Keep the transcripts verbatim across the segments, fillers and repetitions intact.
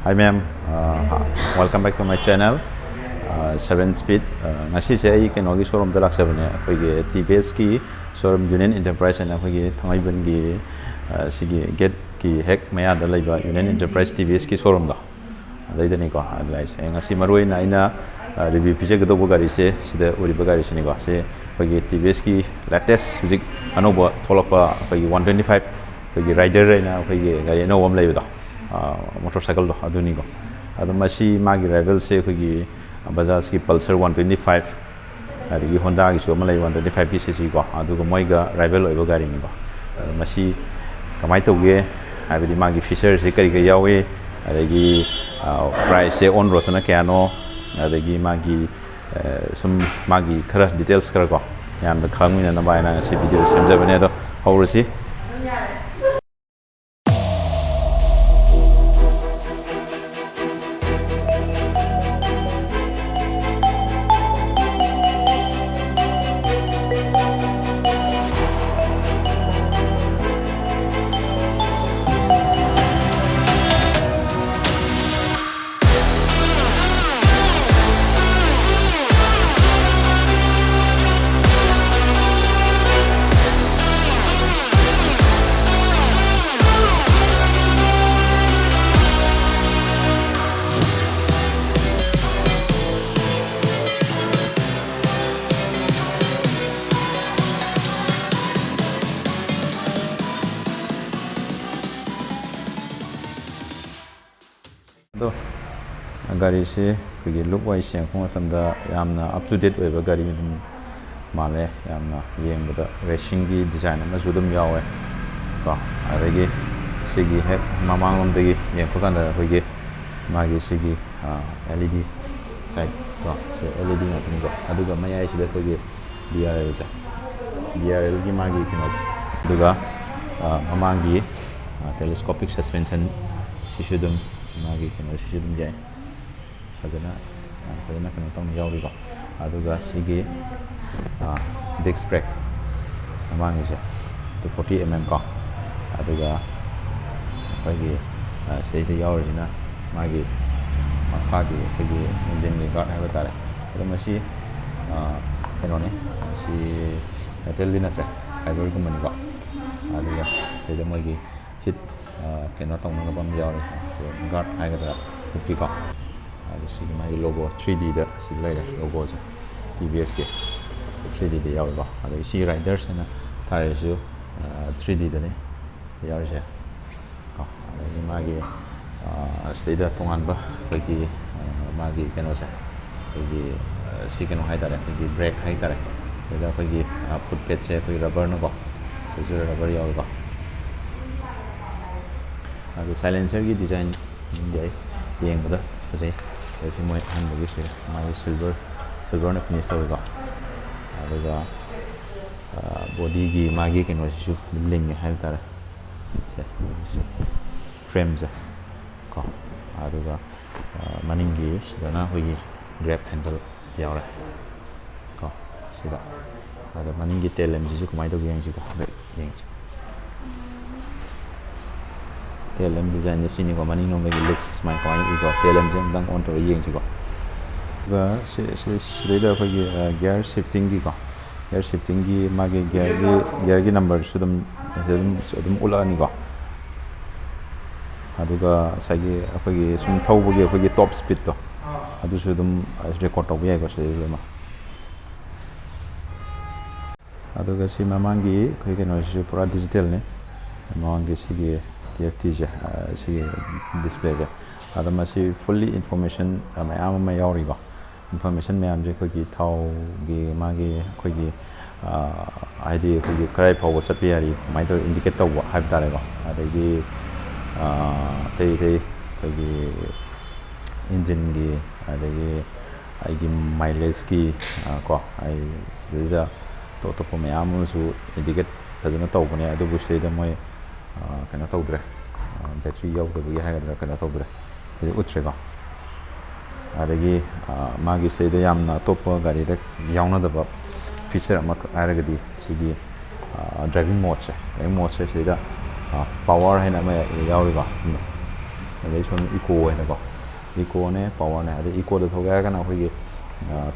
Hi ma'am, uh, welcome back to my channel, uh, seven Speed. Uh, ꯉꯁꯤꯁꯦ ꯑꯩ ꯀꯩꯅꯣꯒꯤ ꯁꯣꯔꯨꯝꯗ ꯂꯥꯛꯆꯕꯅꯦ, ꯑꯩꯈꯣꯏꯒꯤ ꯇꯤ ꯚꯤ ꯑꯦꯁꯀꯤ ꯁꯣꯔꯨꯝ, ꯌꯨꯅꯤꯌꯟ ꯏꯟꯇꯔꯄ꯭ꯔꯥꯏꯁ ꯍꯥꯏꯅ ꯑꯩꯈꯣꯏꯒꯤ ꯊꯥꯡꯃꯩꯕꯟꯒꯤ, uh, ꯁꯤꯒꯤ ꯒꯦꯠꯀꯤ ꯍꯦꯛ ꯃꯌꯥꯗ ꯂꯩꯕ ꯌꯨꯅꯤꯌꯟ ꯏꯟꯇꯔꯄ꯭ꯔꯥꯏꯁ ꯇꯤ ꯚꯤ ꯑꯦꯁꯀꯤ ꯁꯣꯔꯨꯝꯗꯣ, ꯑꯗꯩꯗꯅꯤꯀꯣ꯫ ꯑꯗꯨ ꯂꯥꯛꯏꯁꯦ꯫ ꯉꯁꯤ ꯃꯔꯨ ꯑꯣꯏꯅ ꯑꯩꯅ, uh, ꯔꯤꯚ꯭ꯌꯨ ꯄꯤꯖꯒꯗꯧꯕ ꯒꯥꯔꯤꯁꯦ, ꯁꯤꯗ ꯎꯔꯤꯕ ꯒꯥꯔꯤꯁꯤꯅꯤꯀꯣ꯫ ꯁꯤ ꯑꯩꯈꯣꯏꯒꯤ ꯇꯤ ꯚꯤ ꯑꯦꯁꯀꯤ ꯂꯦꯇꯦꯁ ꯍꯧꯖꯤꯛ ꯑꯅꯧꯕ ꯊꯣꯛꯂꯛꯄ ꯑꯩꯈꯣꯏꯒꯤ ꯋꯥꯟ ꯇ꯭ꯋꯦꯟꯇꯤ ꯐꯥꯏꯚ, ꯑꯩꯈꯣꯏꯒꯤ ꯔꯥꯏꯗꯔ ꯍꯥꯏꯅ ꯑꯩꯈꯣꯏꯒꯤ ꯒꯥꯔꯤ ꯑꯅꯧꯕ ꯑꯃ ꯂꯩꯕꯗꯣ, ꯃꯣꯇꯣꯔ ꯁꯥꯏꯀꯜꯗꯣ ꯑꯗꯨꯅꯤꯀꯣ꯫ ꯑꯗꯣ ꯃꯁꯤ ꯃꯥꯒꯤ ꯔꯥꯏꯕꯦꯜꯁꯦ ꯑꯩꯈꯣꯏꯒꯤ ꯕꯖꯥꯖꯀꯤ ꯄꯜꯁꯔ ꯋꯥꯟ ꯇ꯭ꯋꯦꯟꯇꯤ ꯐꯥꯏꯚ, ꯑꯗꯒꯤ ꯍꯣꯟꯗꯥꯒꯤꯁꯨ ꯑꯃ ꯂꯩ ꯋꯥꯟ ꯇ꯭ꯋꯦꯟꯇꯤ ꯐꯥꯏꯚꯀꯤ ꯁꯤ ꯁꯤ ꯀꯣ, ꯑꯗꯨꯒ ꯃꯣꯏꯒ ꯔꯥꯏꯕꯦꯜ ꯑꯣꯏꯕ ꯒꯥꯔꯤꯅꯤꯀꯣ꯫ ꯑꯗꯣ ꯃꯁꯤ ꯀꯃꯥꯏꯅ ꯇꯧꯒꯦ, ꯍꯥꯏꯕꯗꯤ ꯃꯥꯒꯤ ꯐꯤꯆꯔꯁꯦ ꯀꯔꯤ ꯀꯔꯤ ꯌꯥꯎꯏ, ꯑꯗꯒꯤ, ꯑ, ꯄ꯭ꯔꯥꯏꯁꯁꯦ ꯑꯣꯟ ꯔꯣꯗꯇꯅ ꯀꯌꯥꯅꯣ, ꯑꯗꯒꯤ ꯃꯥꯒꯤ, ꯑ, ꯁꯨꯝ ꯃꯥꯒꯤ ꯈꯔ ꯗꯤꯇꯦꯜꯁ ꯈꯔ ꯀꯣ, ꯃꯌꯥꯝꯗ ꯈꯪꯃꯤꯟꯅꯅꯕ ꯍꯥꯏꯅ ꯉꯁꯤ ꯚꯤꯗꯤꯑꯣ ꯁꯦꯝꯖꯕꯅꯦ꯫ ꯑꯗꯣ ꯍꯧꯔꯁꯤ꯫ ꯑꯗꯣ ꯒꯥꯔꯤꯁꯦ ꯑꯩꯈꯣꯏꯒꯤ ꯂꯨꯛ ꯋꯥꯏꯁ ꯌꯦꯡꯉꯛꯄ ꯃꯇꯝꯗ ꯌꯥꯝꯅ ꯑꯞ ꯇꯨ ꯗꯦꯠ ꯑꯣꯏꯕ ꯒꯥꯔꯤ ꯑꯗꯨꯝ ꯃꯥꯜꯂꯦ꯫ ꯌꯥꯝꯅ ꯌꯦꯡꯕꯗ ꯔꯦꯁꯤꯡꯒꯤ ꯗꯤꯖꯥꯏꯟ ꯑꯃꯁꯨ ꯑꯗꯨꯝ ꯌꯥꯎꯋꯦ ꯀꯣ꯫ ꯑꯗꯒꯤ ꯁꯤꯒꯤ ꯍꯦꯛ ꯃꯃꯥꯡꯂꯣꯝꯗꯒꯤ ꯌꯦꯡꯉꯛꯄ ꯀꯥꯟꯗ ꯑꯩꯈꯣꯏꯒꯤ ꯃꯥꯒꯤ ꯁꯤꯒꯤ, ꯑꯦꯜ ꯏ ꯗꯤ ꯁꯥꯏꯠ ꯀꯣ, ꯁꯤ ꯑꯦꯜ ꯏ ꯗꯤ ꯉꯥꯛꯇꯅꯤꯀꯣ꯫ ꯑꯗꯨꯒ ꯃꯌꯥꯏꯁꯤꯗ ꯑꯩꯈꯣꯏꯒꯤ ꯕꯤ ꯑꯥꯔ ꯑꯦꯜꯁꯦ, ꯕꯤ ꯑꯥꯔ ꯑꯦꯜꯒꯤ ꯃꯥꯒꯤ ꯀꯩꯅꯣꯁꯦ, ꯑꯗꯨꯒ, ꯑ, ꯃꯃꯥꯡꯒꯤ, ꯑ, ꯇꯦꯂꯦꯁꯀꯣꯄꯤꯛ ꯁꯁꯄꯦꯟꯁꯟ ꯁꯤꯁꯨ ꯑꯗꯨꯝ ꯃꯥꯒꯤ ꯀꯩꯅꯣꯁꯤꯁꯨ ꯑꯗꯨꯝ ꯌꯥꯏ꯫ ꯐꯖꯅ, ꯌꯥꯝ ꯐꯖꯅ ꯀꯩꯅꯣ ꯇꯧꯅ ꯌꯥꯎꯔꯤꯀꯣ꯫ ꯑꯗꯨꯒ ꯁꯤꯒꯤ, ꯑ, ꯗꯤꯁꯛ ꯕ꯭ꯔꯦꯛ ꯃꯃꯥꯡꯒꯤꯁꯦ ꯇꯨ ꯐꯣꯔꯇꯤ ꯑꯦꯝ ꯑꯦꯝ ꯀꯣ꯫ ꯑꯗꯨꯒ ꯑꯩꯈꯣꯏꯒꯤ, ꯑ, ꯁꯤꯗꯩꯗ ꯌꯥꯎꯔꯤꯁꯤꯅ ꯃꯥꯒꯤ ꯃꯈꯥꯒꯤ ꯑꯩꯈꯣꯏꯒꯤ ꯏꯟꯖꯤꯟꯒꯤ ꯒꯥꯔꯗ ꯍꯥꯏꯕ ꯇꯥꯔꯦ꯫ ꯑꯗꯣ ꯃꯁꯤ, ꯑ, ꯀꯩꯅꯣꯅꯤ, ꯃꯁꯤ ꯃꯦꯇꯦꯜꯗꯤ ꯅꯠꯇ꯭ꯔꯦ, ꯐꯥꯏꯕꯔꯒꯨꯝꯕꯅꯤꯀꯣ꯫ ꯑꯗꯨꯒ ꯁꯤꯗ ꯃꯣꯏꯒꯤ ꯍꯤꯠ, ꯑ, ꯀꯩꯅꯣ ꯇꯧꯅꯅꯕ ꯑꯃ ꯌꯥꯎꯔꯤ, ꯒꯥꯔꯗ ꯍꯥꯏꯒꯗ꯭ꯔꯥ, ꯍꯨꯛꯀꯤꯀꯣ꯫ ꯑꯗ ꯁꯤꯒꯤ ꯃꯥꯒꯤ ꯂꯣꯒꯣ ꯊ꯭ꯔꯤ ꯗꯤꯗ ꯁꯤ ꯂꯩꯔꯦ, ꯂꯣꯒꯣꯁꯦ, ꯇꯤ ꯚꯤ ꯑꯦꯁꯀꯤ ꯊ꯭ꯔꯤ ꯗꯤꯗ ꯌꯥꯎꯔꯤꯀꯣ꯫ ꯑꯗꯒꯤ ꯁꯤ ꯔꯥꯏꯗꯔꯁ ꯍꯥꯏꯅ ꯊꯥꯔꯤꯁꯤꯁꯨ, ꯑ, ꯊ꯭ꯔꯤ ꯗꯤꯗꯅꯤ ꯌꯥꯎꯔꯤꯁꯦ꯫ ꯀꯣ, ꯑꯗꯒꯤ ꯃꯥꯒꯤ, ꯑ, ꯁꯤꯗꯩꯗ ꯇꯣꯉꯥꯟꯕ ꯑꯩꯈꯣꯏꯒꯤ, ꯑ, ꯃꯥꯒꯤ ꯀꯩꯅꯣꯁꯦ, ꯑꯩꯈꯣꯏꯒꯤ, ꯑ, ꯁꯤ ꯀꯩꯅꯣ ꯍꯥꯏꯇꯥꯔꯦ, ꯑꯩꯈꯣꯏꯒꯤ ꯕ꯭ꯔꯦꯛ ꯍꯥꯏꯇꯥꯔꯦ꯫ ꯁꯤꯗ ꯑꯩꯈꯣꯏꯒꯤ, ꯑ, ꯐꯨꯠ ꯄꯦꯗꯁꯦ ꯑꯩꯈꯣꯏ ꯔꯕꯔꯅꯀꯣ, ꯁꯤꯁꯨ ꯔꯕꯔ ꯌꯥꯎꯋꯤꯀꯣ꯫ ꯑꯗꯨ ꯁꯥꯏꯂꯦꯟꯁꯔꯒꯤ ꯗꯤꯖꯥꯏꯟꯗꯤ ꯑꯩ ꯌꯦꯡꯕꯗ ꯐꯖꯩ꯫ ꯑꯗ ꯁꯤ ꯃꯣꯏ ꯑꯍꯥꯟꯕꯒꯤ ꯁꯤ ꯃꯥꯒꯤ ꯁꯤꯜꯚꯔ, ꯁꯤꯜꯚꯔꯅ ꯐꯤꯅꯤꯁ ꯇꯧꯋꯤꯀꯣ꯫ ꯑꯗꯨꯒ, ꯑ, ꯕꯣꯗꯤꯒꯤ ꯃꯥꯒꯤ ꯀꯩꯅꯣꯁꯤꯁꯨ ꯑꯗꯨꯝ ꯂꯤꯡꯉꯦ ꯍꯥꯏꯕ ꯇꯥꯔꯦ꯫ ꯁꯦ, ꯁꯦ, ꯐ꯭ꯔꯦꯝꯁꯦ ꯀꯣ꯫ ꯑꯗꯨꯒ, ꯑ, ꯃꯅꯤꯡꯒꯤ ꯁꯤꯗꯅ ꯑꯩꯈꯣꯏꯒꯤ ꯒ꯭ꯔꯦꯞ ꯍꯦꯟꯗꯜ ꯌꯥꯎꯔꯦ ꯀꯣ, ꯁꯤꯗ꯫ ꯑꯗ ꯃꯅꯤꯡꯒꯤ ꯇꯦꯜ ꯂꯦꯝꯁꯤꯁꯨ ꯀꯃꯥꯏꯅ ꯇꯧꯒꯦ ꯌꯦꯡꯁꯤꯀꯣ, ꯍꯥꯏꯐꯦꯠ ꯌꯦꯡꯁꯤ꯫ ꯇꯦꯜ ꯂꯦꯝ ꯗꯤꯖꯥꯏꯟꯁꯦ ꯁꯤꯅꯤꯀꯣ, ꯃꯅꯤꯡꯂꯣꯝꯗꯒꯤ ꯂꯨꯛ ꯁꯨꯃꯥꯏꯅ ꯀꯃꯥꯏꯅ ꯎꯏꯀꯣ꯫ ꯇꯦꯜ ꯂꯦꯝꯁꯦ ꯑꯃꯨꯛꯇꯪ ꯑꯣꯟ ꯇꯧꯔꯒ ꯌꯦꯡꯁꯤꯀꯣ꯫ ꯑꯗꯨꯒ ꯁꯤ-, ꯁꯤ-, ꯁꯤꯗꯩꯗ ꯑꯩꯈꯣꯏꯒꯤ, ꯑ, ꯒꯤꯌꯔ ꯁꯤꯐꯇꯤꯡꯒꯤꯀꯣ, ꯒꯤꯌꯔ ꯁꯤꯐꯇꯤꯡꯒꯤ ꯃꯥꯒꯤ ꯒꯤꯌꯔꯒꯤ, ꯒꯤꯌꯔꯒꯤ ꯅꯝꯕꯔꯁꯨ ꯑꯗꯨꯝ, ꯑꯗꯨꯝ, ꯑꯗꯨꯝ ꯎꯠꯂꯛꯑꯅꯤꯀꯣ꯫ ꯑꯗꯨꯒ ꯉꯁꯥꯏꯒꯤ ꯑꯩꯈꯣꯏꯒꯤ ꯁꯨꯝ ꯊꯧꯕꯒꯤ ꯑꯩꯈꯣꯏꯒꯤ ꯇꯣꯞ ꯁ꯭ꯄꯤꯠꯇꯣ, ꯑꯗꯨꯁꯨ ꯑꯗꯨꯝ ꯔꯦꯀꯣꯔꯠ ꯇꯧꯕ ꯌꯥꯏꯀꯣ ꯁꯤꯗꯩꯁꯤꯗ ꯑꯃ꯫ ꯑꯗꯨꯒ ꯁꯤ ꯃꯃꯥꯡꯒꯤ ꯑꯩꯈꯣꯏ ꯀꯩꯅꯣꯁꯤꯁꯨ ꯄꯨꯔꯥ ꯗꯤꯖꯤꯇꯦꯜꯅꯤ꯫ ꯃꯃꯥꯡꯒꯤ ꯁꯤꯒꯤ ꯇꯤ ꯑꯦꯐ ꯇꯤꯁꯦ, ꯑ, ꯁꯤꯒꯤ ꯗꯤꯁꯄ꯭ꯂꯦꯁꯦ꯫ ꯑꯗ ꯃꯁꯤ ꯐꯨꯜꯂꯤ ꯏꯟꯐꯣꯔꯃꯦꯁꯟ ꯃꯌꯥꯝ ꯑꯃ ꯌꯥꯎꯔꯤꯀꯣ꯫ ꯏꯟꯐꯣꯔꯃꯦꯁꯟ ꯃꯌꯥꯝꯁꯦ ꯑꯩꯈꯣꯏꯒꯤ ꯊꯥꯎꯒꯤ ꯃꯥꯒꯤ ꯑꯩꯈꯣꯏꯒꯤ, ꯑ, ꯍꯥꯏꯗꯤ ꯑꯩꯈꯣꯏꯒꯤ ꯀꯗꯥꯏ ꯐꯥꯎꯕ ꯆꯠꯄ ꯌꯥꯔꯤ, ꯀꯃꯥꯏꯅ ꯇꯧꯔꯤ, ꯏꯟꯗꯤꯀꯦꯠ ꯇꯧꯕ ꯍꯥꯏꯕ ꯇꯥꯔꯦꯀꯣ꯫ ꯑꯗꯒꯤ, ꯑ, ꯑꯇꯩ ꯑꯇꯩ ꯑꯩꯈꯣꯏꯒꯤ ꯏꯟꯖꯤꯟꯒꯤ, ꯑꯗꯒꯤ ꯑꯩꯒꯤ ꯃꯥꯏꯂꯦꯖꯀꯤ, ꯑ, ꯀꯣ, ꯑꯩ ꯁꯤꯗꯩꯗ ꯑꯇꯣꯞ ꯑꯇꯣꯞꯄ ꯃꯌꯥꯝ ꯑꯃꯁꯨ ꯏꯟꯗꯤꯀꯦꯠ ꯐꯖꯅ ꯇꯧꯕꯅꯦ꯫ ꯑꯗꯨꯕꯨ ꯁꯤꯗꯩꯗ ꯃꯣꯏ, ꯑ, ꯀꯩꯅꯣ ꯇꯧꯗ꯭ꯔꯦ, ꯑ, ꯕꯦꯇ꯭ꯔꯤ ꯌꯥꯎꯗꯕꯒꯤ ꯍꯥꯏꯒꯗ꯭ꯔꯥ, ꯀꯩꯅꯣ ꯇꯧꯗ꯭ꯔꯦ, ꯁꯤꯗ ꯎꯠꯇ꯭ꯔꯦꯀꯣ꯫ ꯑꯗꯒꯤ, ꯑ, ꯃꯥꯒꯤ ꯁꯤꯗꯩꯗ ꯌꯥꯝꯅ ꯑꯇꯣꯞꯄ ꯒꯥꯔꯤꯗ ꯌꯥꯎꯅꯗꯕ ꯐꯤꯆꯔ ꯑꯃꯈꯛ ꯍꯥꯏꯔꯒꯗꯤ ꯁꯤꯒꯤ, ꯑ, ꯗ꯭ꯔꯥꯏꯚꯤꯡ ꯃꯣꯠꯁꯦ, ꯗ꯭ꯔꯥꯏꯚꯤꯡ ꯃꯣꯠꯁꯦ ꯁꯤꯗꯩꯗ, ꯑ, ꯄꯋꯥꯔ ꯍꯥꯏꯅ ꯑꯃ ꯌꯥꯎꯔꯤꯀꯣ꯫ ꯑꯗꯩ ꯁꯣꯝ ꯏꯀꯣ ꯍꯥꯏꯅꯀꯣ, ꯏꯀꯣꯅꯦ ꯄꯋꯥꯔꯅꯦ꯫ ꯑꯗꯩ ꯏꯀꯣꯗ ꯊꯧꯒꯦ ꯍꯥꯏꯔꯒꯅ ꯑꯩꯈꯣꯏꯒꯤ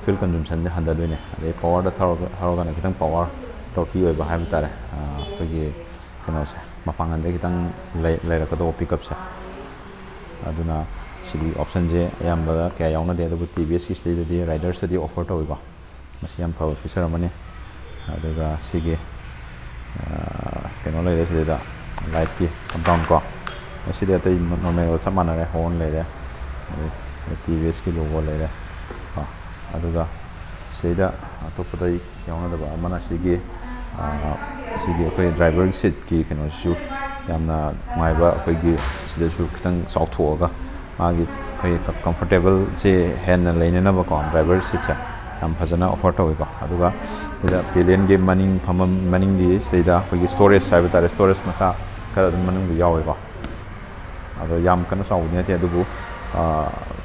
ꯐ꯭ꯌꯨꯜ ꯀꯟꯖꯨꯝꯁꯟꯁꯦ ꯍꯟꯊꯗꯣꯏꯅꯦ꯫ ꯑꯗꯩ ꯄꯋꯥꯔꯗ ꯊꯧꯔꯒ ꯊꯧꯔꯒꯅ ꯈꯤꯇꯪ ꯄꯋꯥꯔ ꯇꯣꯔꯀꯤ ꯑꯣꯏꯕ ꯍꯥꯏꯕ ꯇꯥꯔꯦ꯫ ꯑꯩꯈꯣꯏꯒꯤ ꯀꯩꯅꯣꯁꯦ, ꯃꯄꯥꯡꯒꯜꯁꯦ ꯈꯤꯇꯪ ꯂꯩ- ꯂꯩꯔꯛꯀꯗꯧꯕ ꯄꯤꯛꯀꯞꯁꯦ꯫ ꯑꯗꯨꯅ ꯁꯤꯗꯤ ꯑꯣꯞꯁꯟꯁꯦ ꯑꯌꯥꯝꯕꯗ ꯀꯌꯥ ꯌꯥꯎꯅꯗꯦ, ꯑꯗꯨꯕꯨ ꯇꯤ ꯚꯤ ꯑꯦꯁꯀꯤ ꯁꯤꯗꯩꯗꯗꯤ ꯔꯥꯏꯗꯔꯁꯇꯗꯤ ꯑꯣꯐꯔ ꯇꯧꯋꯤꯀꯣ꯫ ꯃꯁꯤ ꯌꯥꯝ ꯐꯕ ꯐꯤꯆꯔ ꯑꯃꯅꯤ꯫ ꯑꯗꯨꯒ ꯁꯤꯒꯤ ꯀꯩꯅꯣ ꯂꯩꯔꯦ ꯁꯤꯗꯩꯗ, ꯂꯥꯏꯠꯀꯤ ꯑꯞ ꯗꯥꯎꯟ ꯀꯣ꯫ ꯁꯤꯗꯤ ꯑꯇꯩ ꯅꯣꯔꯃꯦꯜꯒ ꯆꯞ ꯃꯥꯟꯅꯔꯦ꯫ ꯍꯣꯔꯟ ꯂꯩꯔꯦ, ꯑꯗꯩ ꯇꯤ ꯚꯤ ꯑꯦꯁꯀꯤ ꯂꯣꯒꯣ ꯂꯩꯔꯦ ꯀꯣ꯫ ꯑꯗꯨꯒ ꯁꯤꯗꯩꯗ ꯑꯇꯣꯞꯄꯗ ꯌꯥꯎꯅꯗꯕ ꯑꯃꯅ ꯁꯤꯒꯤ ꯁꯤꯒꯤ ꯑꯩꯈꯣꯏ ꯗ꯭ꯔꯥꯏꯚꯔ ꯁꯤꯠꯀꯤ ꯀꯩꯅꯣꯁꯤꯁꯨ ꯌꯥꯝꯅ ꯅꯨꯡꯉꯥꯏꯕ꯫ ꯑꯩꯈꯣꯏꯒꯤ ꯁꯤꯗꯁꯨ ꯈꯤꯇꯪ ꯆꯥꯎꯊꯣꯛꯑꯒ ꯃꯥꯒꯤ ꯑꯩꯈꯣꯏ ꯀꯝꯐꯣꯔꯇꯦꯕꯜꯁꯦ ꯍꯦꯟꯅ ꯂꯩꯅꯅꯕꯀꯣ, ꯗ꯭ꯔꯥꯏꯚꯔ ꯁꯤꯠꯁꯦ ꯌꯥꯝ ꯐꯖꯅ ꯑꯣꯐꯔ ꯇꯧꯋꯤꯀꯣ꯫ ꯑꯗꯨꯒ ꯁꯤꯗ ꯄꯤꯂꯤꯌꯟꯒꯤ ꯃꯅꯤꯡ ꯐꯝꯐꯝ, ꯃꯅꯤꯡꯒꯤ ꯁꯤꯗꯩꯗ ꯑꯩꯈꯣꯏꯒꯤ ꯁ꯭ꯇꯣꯔꯦꯖ ꯍꯥꯏꯕ ꯇꯥꯔꯦ, ꯁ꯭ꯇꯣꯔꯦꯖ ꯃꯆꯥ ꯈꯔ ꯑꯗꯨꯝ ꯃꯅꯨꯡꯗ ꯌꯥꯎꯋꯤꯀꯣ꯫ ꯑꯗꯣ ꯌꯥꯝ ꯀꯟꯅ ꯆꯥꯎꯕꯗꯤ ꯅꯠꯇꯦ, ꯑꯗꯨꯕꯨ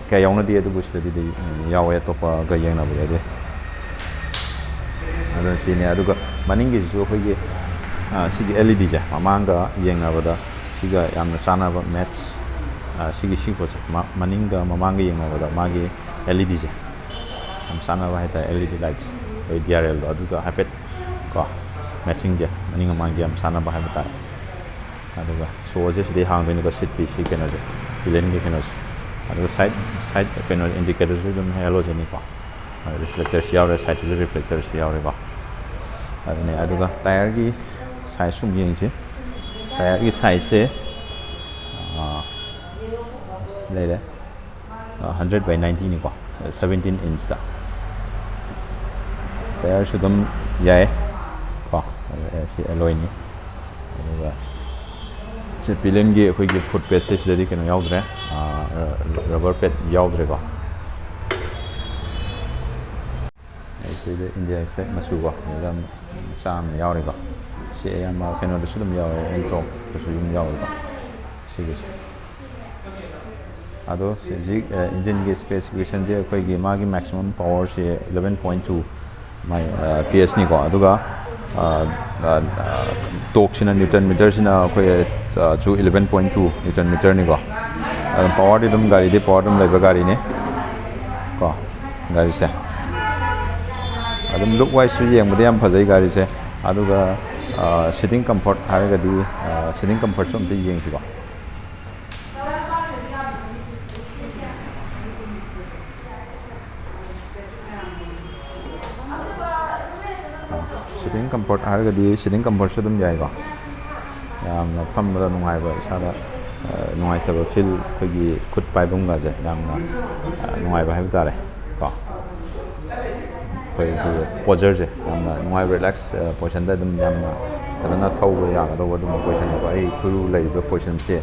ꯀꯌꯥ ꯌꯥꯎꯅꯗꯦ, ꯑꯗꯨꯕꯨ ꯁꯤꯗꯗꯤ ꯌꯥꯎꯋꯦ ꯑꯇꯣꯞꯄꯒ ꯌꯦꯡꯅꯕꯗꯗꯤ꯫ ꯑꯗꯨꯅ ꯁꯤꯅꯦ꯫ ꯑꯗꯨꯒ ꯃꯅꯤꯡꯒꯤꯁꯤꯁꯨ ꯑꯩꯈꯣꯏꯒꯤ ꯁꯤꯒꯤ ꯑꯦꯜ ꯏ ꯗꯤꯁꯦ ꯃꯃꯥꯡꯒ ꯌꯦꯡꯅꯕꯗ ꯁꯤꯒ ꯌꯥꯝꯅ ꯆꯥꯟꯅꯕ ꯃꯦꯠꯁ꯫ ꯁꯤꯒꯤ ꯁꯤ ꯄꯣꯠꯁꯦ ꯃꯅꯤꯡꯒ ꯃꯃꯥꯡꯒ ꯌꯦꯡꯅꯕꯗ ꯃꯥꯒꯤ ꯑꯦꯜ ꯏ ꯗꯤꯁꯦ ꯌꯥꯝ ꯆꯥꯟꯅꯕ ꯍꯥꯏꯇꯥꯔꯦ꯫ ꯑꯦꯜ ꯏ ꯗꯤ ꯂꯥꯏꯠꯁꯦ ꯑꯩꯈꯣꯏ ꯗꯤ ꯑꯥꯔ ꯑꯦꯜꯗꯣ ꯑꯗꯨꯒ ꯍꯥꯏꯐꯦꯠ ꯀꯣ, ꯃꯦꯠꯁꯤꯡꯁꯦ ꯃꯅꯤꯡ ꯃꯃꯥꯡꯒꯤ ꯌꯥꯝ ꯆꯥꯟꯅꯕ ꯍꯥꯏꯕ ꯇꯥꯔꯦ꯫ ꯑꯗꯨꯒ ꯁꯣꯁꯦ ꯁꯤꯗꯩ ꯍꯥꯡꯗꯣꯏꯅꯤꯀꯣ, ꯁꯤꯠꯀꯤ ꯁꯤ ꯀꯩꯅꯣꯁꯦ, ꯄꯤꯂꯤꯌꯟꯒꯤ ꯀꯩꯅꯣꯁꯦ꯫ ꯑꯗꯨꯒ ꯁꯥꯏꯠ ꯁꯥꯏꯠ ꯀꯩꯅꯣ ꯏꯟꯗꯤꯀꯦꯇꯔꯁꯨ ꯑꯗꯨꯝ ꯍꯦꯂꯣꯖꯦꯟꯅꯤꯀꯣ꯫ ꯔꯤꯐ꯭ꯂꯦꯛꯇꯔꯁꯨ ꯌꯥꯎꯔꯦ, ꯁꯥꯏꯠꯇꯁꯨ ꯔꯤꯐ꯭ꯂꯦꯛꯇꯔꯁꯨ ꯌꯥꯎꯔꯦꯀꯣ꯫ ꯑꯗꯨꯅꯦ꯫ ꯑꯗꯨꯒ ꯇꯥꯌꯔꯒꯤ ꯁꯥꯏꯖ ꯁꯨꯝ ꯌꯦꯡꯁꯤ꯫ ꯇꯥꯌꯔꯒꯤ ꯁꯥꯏꯖꯁꯦ ꯂꯩꯔꯦ, ꯍꯟꯗ꯭ꯔꯦꯠ ꯕꯥꯏ ꯅꯥꯏꯟꯇꯤꯅꯤꯀꯣ, ꯁꯕꯦꯟꯇꯤꯟ ꯏꯟꯁꯇ꯫ ꯇꯥꯌꯔꯁꯨ ꯑꯗꯨꯝ ꯌꯥꯏ ꯀꯣ꯫ ꯁꯤ ꯑꯦꯂꯣꯏꯅꯤ꯫ ꯑꯗꯨꯒ ꯁꯤ ꯄꯤꯂꯤꯌꯟꯒꯤ ꯑꯩꯈꯣꯏꯒꯤ ꯐꯨꯠ ꯄꯦꯠꯁꯦ ꯁꯤꯗꯗꯤ ꯀꯩꯅꯣ ꯌꯥꯎꯗ꯭ꯔꯦ, ꯔꯕꯔ ꯄꯦꯠ ꯌꯥꯎꯗ꯭ꯔꯦꯀꯣ꯫ ꯁꯤꯗ ꯏꯟꯗꯤꯌꯥ ꯐ꯭ꯂꯦꯛ ꯃꯆꯨꯀꯣ, ꯑꯗꯨꯗ ꯃꯆꯥ ꯑꯃ ꯌꯥꯎꯔꯤꯀꯣ꯫ ꯁꯤ ꯑꯌꯥꯝꯕ ꯀꯩꯅꯣꯗꯁꯨ ꯑꯗꯨꯝ ꯌꯥꯎꯋꯦ, ꯑꯦꯟꯇ꯭ꯔꯣꯞꯇꯁꯨ ꯑꯗꯨꯝ ꯌꯥꯎꯋꯦꯀꯣ ꯁꯤꯒꯤꯁꯦ꯫ ꯑꯗꯣ ꯍꯧꯖꯤꯛ ꯏꯟꯖꯤꯟꯒꯤ ꯏꯁꯄꯦꯁꯤꯐꯤꯀꯦꯁꯟꯁꯦ ꯑꯩꯈꯣꯏꯒꯤ ꯃꯥꯒꯤ ꯃꯦꯛꯁꯤꯃꯝ ꯄꯋꯥꯔꯁꯦ ꯏꯂꯚꯦꯟ ꯄꯣꯏꯟ ꯇꯨ ꯃꯥꯏ ꯄꯤ ꯑꯦꯁꯅꯤꯀꯣ꯫ ꯑꯗꯨꯒ ꯇꯣꯛꯁꯤꯅ, ꯅ꯭ꯌꯨꯇꯟ ꯃꯤꯇꯔꯁꯤꯅ ꯑꯩꯈꯣꯏ ꯁꯨ ꯏꯂꯚꯦꯟ ꯄꯣꯏꯟ ꯇꯨ ꯅ꯭ꯌꯨꯇꯟ ꯃꯤꯇꯔꯅꯤꯀꯣ꯫ ꯑꯗꯨꯝ ꯄꯋꯥꯔꯗꯤ ꯑꯗꯨꯝ, ꯒꯥꯔꯤꯗꯤ ꯄꯋꯥꯔ ꯑꯗꯨꯝ ꯂꯩꯕ ꯒꯥꯔꯤꯅꯤ ꯀꯣ, ꯒꯥꯔꯤꯁꯦ꯫ ꯑꯗꯨꯝ ꯂꯨꯛ ꯋꯥꯏꯁꯁꯨ ꯌꯦꯡꯕꯗ ꯌꯥꯝ ꯐꯖꯩ ꯒꯥꯔꯤꯁꯦ꯫ ꯑꯗꯨꯒ ꯁꯤꯇꯤꯡ ꯀꯝꯐꯣꯔꯠ ꯍꯥꯏꯔꯒꯗꯤ, ꯁꯤꯇꯤꯡ ꯀꯝꯐꯣꯔꯠꯁꯨ ꯑꯝꯇ ꯌꯦꯡꯁꯤꯀꯣ꯫ ꯁꯤꯇꯤꯡ ꯀꯝꯐꯣꯔꯠ ꯍꯥꯏꯔꯒꯗꯤ ꯁꯤꯇꯤꯡ ꯀꯝꯐꯣꯔꯠꯁꯨ ꯑꯗꯨꯝ ꯌꯥꯏꯀꯣ꯫ ꯌꯥꯝꯅ ꯐꯝꯕꯗ ꯅꯨꯡꯉꯥꯏꯕ, ꯏꯁꯥꯗ ꯅꯨꯡꯉꯥꯏꯇꯕ ꯐꯤꯜ, ꯑꯩꯈꯣꯏꯒꯤ ꯈꯨꯠ ꯄꯥꯏꯐꯝꯒꯁꯦ ꯌꯥꯝꯅ ꯅꯨꯡꯉꯥꯏꯕ ꯍꯥꯏꯕ ꯇꯥꯔꯦ ꯀꯣ꯫ ꯑꯩꯈꯣꯏꯒꯤ ꯄꯣꯖꯔꯁꯦ ꯌꯥꯝꯅ ꯅꯨꯡꯉꯥꯏꯕ, ꯔꯤꯂꯦꯛꯁ ꯄꯣꯖꯤꯁꯟꯗ ꯑꯗꯨꯝ ꯌꯥꯝꯅ ꯐꯖꯅ ꯊꯧꯕ ꯌꯥꯒꯗꯧꯕ ꯑꯗꯨꯝꯕ ꯄꯣꯖꯤꯁꯟꯅꯦꯕ꯫ ꯑꯩ ꯈꯨꯔꯨ ꯂꯩꯔꯤꯕ ꯄꯣꯖꯤꯁꯟꯁꯦ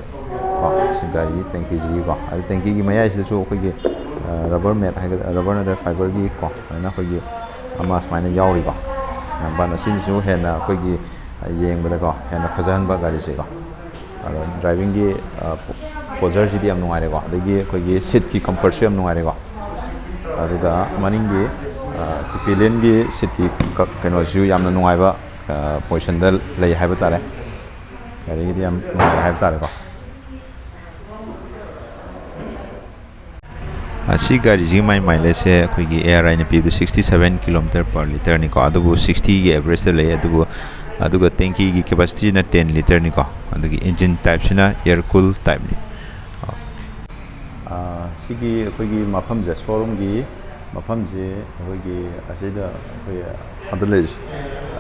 ꯀꯣ, ꯁꯤ ꯒꯥꯔꯤꯒꯤ ꯇꯦꯡꯀꯤꯁꯤꯒꯤꯀꯣ, ꯑꯗꯨ ꯇꯦꯡꯀꯤꯒꯤ ꯃꯌꯥꯏꯁꯤꯗꯁꯨ ꯑꯩꯈꯣꯏꯒꯤ ꯔꯕꯔ ꯃꯦꯠ ꯍꯥꯏꯒꯗ꯭ꯔꯥ, ꯔꯕꯔ ꯅꯠꯇ꯭ꯔꯒ ꯐꯥꯏꯕꯔꯒꯤ ꯀꯣ, ꯑꯗꯨꯃꯥꯏꯅ ꯑꯩꯈꯣꯏꯒꯤ ꯑꯃ ꯁꯨꯃꯥꯏꯅ ꯌꯥꯎꯔꯤꯀꯣ꯫ ꯌꯥꯝ ꯄꯥꯝꯅ ꯁꯤꯅꯁꯨ ꯍꯦꯟꯅ ꯑꯩꯈꯣꯏꯒꯤ ꯌꯦꯡꯕꯗꯀꯣ ꯍꯦꯟꯅ ꯐꯖꯍꯟꯕ ꯒꯥꯔꯤꯁꯦꯀꯣ꯫ ꯑꯗꯣ ꯗ꯭ꯔꯥꯏꯚꯤꯡꯒꯤ ꯄꯣꯖꯔꯁꯤꯗꯤ ꯌꯥꯝ ꯅꯨꯡꯉꯥꯏꯔꯦꯀꯣ, ꯑꯗꯒꯤ ꯑꯩꯈꯣꯏꯒꯤ ꯁꯤꯠꯀꯤ ꯀꯝꯐꯔꯠꯁꯨ ꯌꯥꯝ ꯅꯨꯡꯉꯥꯏꯔꯦꯀꯣ꯫ ꯑꯗꯨꯒ ꯃꯅꯤꯡꯒꯤ ꯄꯤꯂꯤꯌꯟꯒꯤ ꯁꯤꯠꯀꯤ ꯀꯩꯅꯣꯁꯤꯁꯨ ꯌꯥꯝꯅ ꯅꯨꯡꯉꯥꯏꯕ ꯄꯣꯖꯤꯁꯟꯗ ꯂꯩ ꯍꯥꯏꯕ ꯇꯥꯔꯦ꯫ ꯒꯥꯔꯤꯒꯤꯗꯤ ꯌꯥꯝ ꯅꯨꯡꯉꯥꯏ ꯍꯥꯏꯕ ꯇꯥꯔꯦꯀꯣ꯫ ꯑꯁꯤ ꯒꯥꯔꯤꯁꯤꯒꯤ ꯃꯥꯏ ꯃꯥꯏꯂꯦꯖꯁꯦ ꯑꯩꯈꯣꯏꯒꯤ ꯑꯦ ꯑꯥꯔ ꯑꯥꯏꯅ ꯄꯤꯕꯗ sixty seven kilometer per literꯅꯤꯀꯣ, ꯑꯗꯨꯕꯨ sixtyꯒꯤ ꯑꯦꯚꯔꯦꯖꯇ ꯂꯩ꯫ ꯑꯗꯨꯕꯨ ꯑꯗꯨꯒ ꯇꯦꯡꯀꯤꯒꯤ ꯀꯦꯄꯥꯁꯤꯇꯤꯅ ten literꯅꯤꯀꯣ, ꯑꯗꯨꯒꯤ ꯏꯟꯖꯤꯟ ꯇꯥꯏꯞꯁꯤꯅ air cool typeꯅꯤ꯫ ꯁꯤꯒꯤ ꯑꯩꯈꯣꯏꯒꯤ ꯃꯐꯝꯁꯦ, ꯁꯣꯔꯨꯝꯒꯤ ꯃꯐꯝꯁꯦ ꯑꯩꯈꯣꯏꯒꯤ ꯑꯁꯤꯗ ꯑꯩꯈꯣꯏ ꯑꯗꯨ ꯂꯩꯔꯤꯁꯦ꯫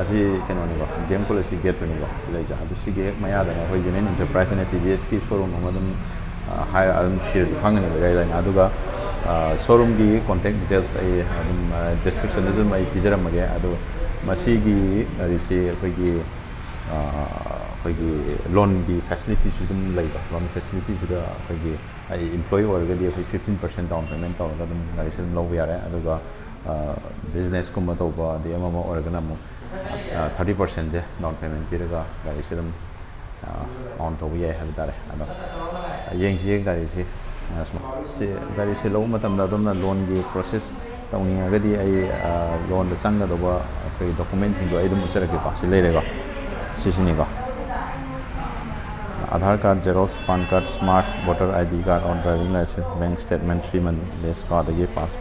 ꯑꯁꯤ ꯀꯩꯅꯣꯅꯤꯀꯣ, ꯗꯤ ꯑꯦꯝ ꯀꯣꯂꯦꯖꯀꯤ ꯒꯦꯠꯇꯨꯅꯤꯀꯣ ꯁꯤ ꯂꯩꯔꯤꯁꯦ꯫ ꯑꯗꯨ ꯁꯤꯒꯤ ꯍꯦꯛ ꯃꯌꯥꯗꯅ ꯑꯩꯈꯣꯏ ꯌꯨꯅꯤꯌꯟ ꯏꯟꯇꯔꯄ꯭ꯔꯥꯏꯁ ꯍꯥꯏꯅ ꯇꯤ ꯚꯤ ꯑꯦꯁꯀꯤ ꯁꯣꯔꯨꯝ ꯑꯃ ꯑꯗꯨꯝ, ꯑ, ꯍꯥꯏ-, ꯑꯗꯨꯝ ꯊꯤꯔꯁꯨ ꯈꯪꯒꯅꯦꯕ ꯏꯔꯥꯏ ꯂꯥꯏꯅ꯫ ꯑꯗꯨꯒ, ꯑ, ꯁꯣꯔꯨꯝꯒꯤ ꯀꯣꯟꯇꯦꯛ ꯗꯤꯇꯦꯜꯁ ꯑꯩ ꯑꯗꯨꯝ, ꯑ, ꯗꯤꯁꯀ꯭ꯔꯤꯞꯁꯟꯗꯁꯨ ꯑꯗꯨꯝ ꯑꯩ ꯄꯤꯖꯔꯝꯃꯒꯦ꯫ ꯑꯗꯣ ꯃꯁꯤꯒꯤ ꯒꯥꯔꯤꯁꯤ ꯑꯩꯈꯣꯏꯒꯤ, ꯑ, ꯑꯩꯈꯣꯏꯒꯤ ꯂꯣꯟꯒꯤ ꯐꯦꯁꯤꯂꯤꯇꯤꯁꯨ ꯑꯗꯨꯝ ꯂꯩꯕ꯫ ꯂꯣꯟ ꯐꯦꯁꯤꯂꯤꯇꯤꯁꯤꯗ ꯑꯩꯈꯣꯏꯒꯤ ꯑꯩ ꯏꯝꯄ꯭ꯂꯣꯌꯤ ꯑꯣꯏꯔꯒꯗꯤ ꯑꯩꯈꯣꯏ fifteen percent down payment ꯇꯧꯔꯒ ꯑꯗꯨꯝ ꯒꯥꯔꯤꯁꯦ ꯑꯗꯨꯝ ꯂꯧꯕ ꯌꯥꯔꯦ꯫ ꯑꯗꯨꯒ, ꯑ, ꯕꯤꯖꯤꯅꯦꯁꯀꯨꯝꯕ ꯇꯧꯕ ꯑꯗꯩ ꯑꯃ ꯑꯃ ꯑꯣꯏꯔꯒꯅ ꯑꯃꯨꯛ, ꯑ, thirty percentꯁꯦ down payment ꯄꯤꯔꯒ ꯒꯥꯔꯤꯁꯦ ꯑꯗꯨꯝ, ꯑ, ꯑꯣꯟ ꯇꯧꯕ ꯌꯥꯏ ꯍꯥꯏꯕ ꯇꯥꯔꯦ꯫ ꯑꯗꯣ ꯌꯦꯡꯁꯤꯌꯦ ꯒꯥꯔꯤꯁꯤ, ꯑ, ꯁꯨꯃꯥꯏ-, ꯁꯤ ꯒꯥꯔꯤꯁꯦ ꯂꯧꯕ ꯃꯇꯝꯗ ꯑꯗꯣꯝꯅ ꯂꯣꯟꯒꯤ ꯄ꯭ꯔꯣꯁꯦꯁ ꯇꯧꯅꯤꯡꯉꯒꯗꯤ ꯑꯩ, ꯑ, ꯂꯣꯟꯗ ꯆꯪꯒꯗꯧꯕ ꯑꯩꯈꯣꯏ ꯗꯣꯀꯨꯃꯦꯟꯁꯤꯡꯗꯣ ꯑꯩ ꯑꯗꯨꯝ ꯎꯠꯆꯔꯛꯀꯦꯀꯣ꯫ ꯁꯤ ꯂꯩꯔꯦꯀꯣ, ꯁꯤꯁꯤꯅꯤꯀꯣ꯫ Aadhaar card xerox, PAN card, smart voter ID card or driving license, bank statement three months ꯂꯤꯁ ꯀꯣ, ꯑꯗꯒꯤ pass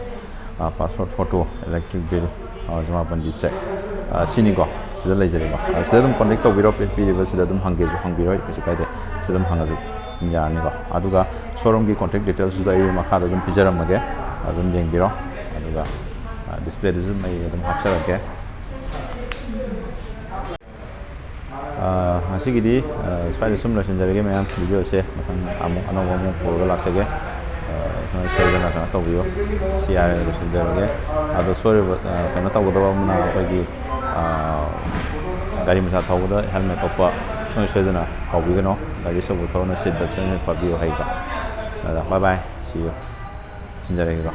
passport photo, electric bill, ꯖꯃꯥ ꯕꯟꯗꯤ ꯆꯦꯛ, ꯁꯤꯅꯤꯀꯣ꯫ ꯁꯤꯗ ꯂꯩꯖꯔꯦꯀꯣ꯫ ꯑ, ꯁꯤꯗ ꯑꯗꯨꯝ ꯀꯣꯟꯇꯦꯛ ꯇꯧꯕꯤꯔꯣ꯫ ꯄꯤ- ꯄꯤꯔꯤꯕ ꯁꯤꯗ ꯑꯗꯨꯝ ꯍꯪꯒꯦꯁꯨ ꯍꯪꯕꯤꯔꯣ, ꯀꯩꯁꯨ ꯀꯥꯏꯗꯦ꯫ ꯁꯤꯗ ꯑꯗꯨꯝ ꯍꯪꯉꯁꯨ ꯑꯗꯨꯝ ꯌꯥꯔꯅꯤꯀꯣ꯫ ꯑꯗꯨꯒ ꯁꯣꯔꯨꯝꯒꯤ ꯀꯣꯟꯇꯦꯛ ꯗꯤꯇꯦꯜꯁꯤꯁꯨ ꯑꯩ ꯃꯈꯥꯗ ꯑꯗꯨꯝ ꯄꯤꯖꯔꯝꯃꯒꯦ, ꯑꯗꯨꯝ ꯌꯦꯡꯕꯤꯔꯣ꯫ ꯑꯗꯨꯒ ꯗꯤꯁꯄ꯭ꯂꯦꯗꯁꯨ ꯑꯗꯨꯝ ꯑꯩ ꯑꯗꯨꯝ ꯍꯥꯞꯆꯔꯛꯀꯦ꯫ ꯑ, ꯉꯁꯤꯒꯤꯗꯤ, ꯑ, ꯁ꯭ꯋꯥꯏꯗ ꯁꯨꯝ ꯂꯣꯏꯁꯤꯟꯖꯔꯒꯦ ꯃꯌꯥꯝ꯫ ꯚꯤꯗꯤꯑꯣꯁꯦ ꯃꯊꯪ ꯑꯃꯨꯛ ꯑꯅꯧꯕ ꯑꯃꯨꯛ ꯄꯨꯔꯒ ꯂꯥꯛꯆꯒꯦ꯫ ꯑ, ꯅꯣꯏ ꯁꯣꯏꯗꯅ ꯀꯩꯅꯣ ꯇꯧꯕꯤꯌꯨ꯫ ꯁꯤ ꯍꯥꯏꯔꯒ ꯂꯣꯏꯁꯤꯟꯖꯔꯒꯦ꯫ ꯑꯗꯣ ꯁꯣꯏꯔꯤꯕ, ꯑ, ꯀꯩꯅꯣ ꯇꯧꯒꯗꯕ ꯑꯃꯅ ꯑꯩꯈꯣꯏꯒꯤ, ꯑ, ꯒꯥꯔꯤ ꯃꯆꯥ ꯊꯧꯕꯗ ꯍꯦꯜꯃꯦꯠ ꯎꯞꯄ ꯁꯨꯡꯁꯣꯏ ꯁꯣꯏꯗꯅ ꯀꯥꯎꯕꯤꯒꯅꯨ꯫ ꯒꯥꯔꯤ ꯑꯆꯧꯕ ꯊꯧꯔꯅ ꯁꯤꯠ ꯕꯦꯜꯠ ꯁꯣꯏꯗꯅ ꯐꯥꯕꯤꯌꯨ ꯍꯥꯏꯕ꯫ ꯑꯗ bye bye, see you꯫ ꯂꯣꯏꯁꯤꯟꯖꯔꯒꯦꯀꯣ꯫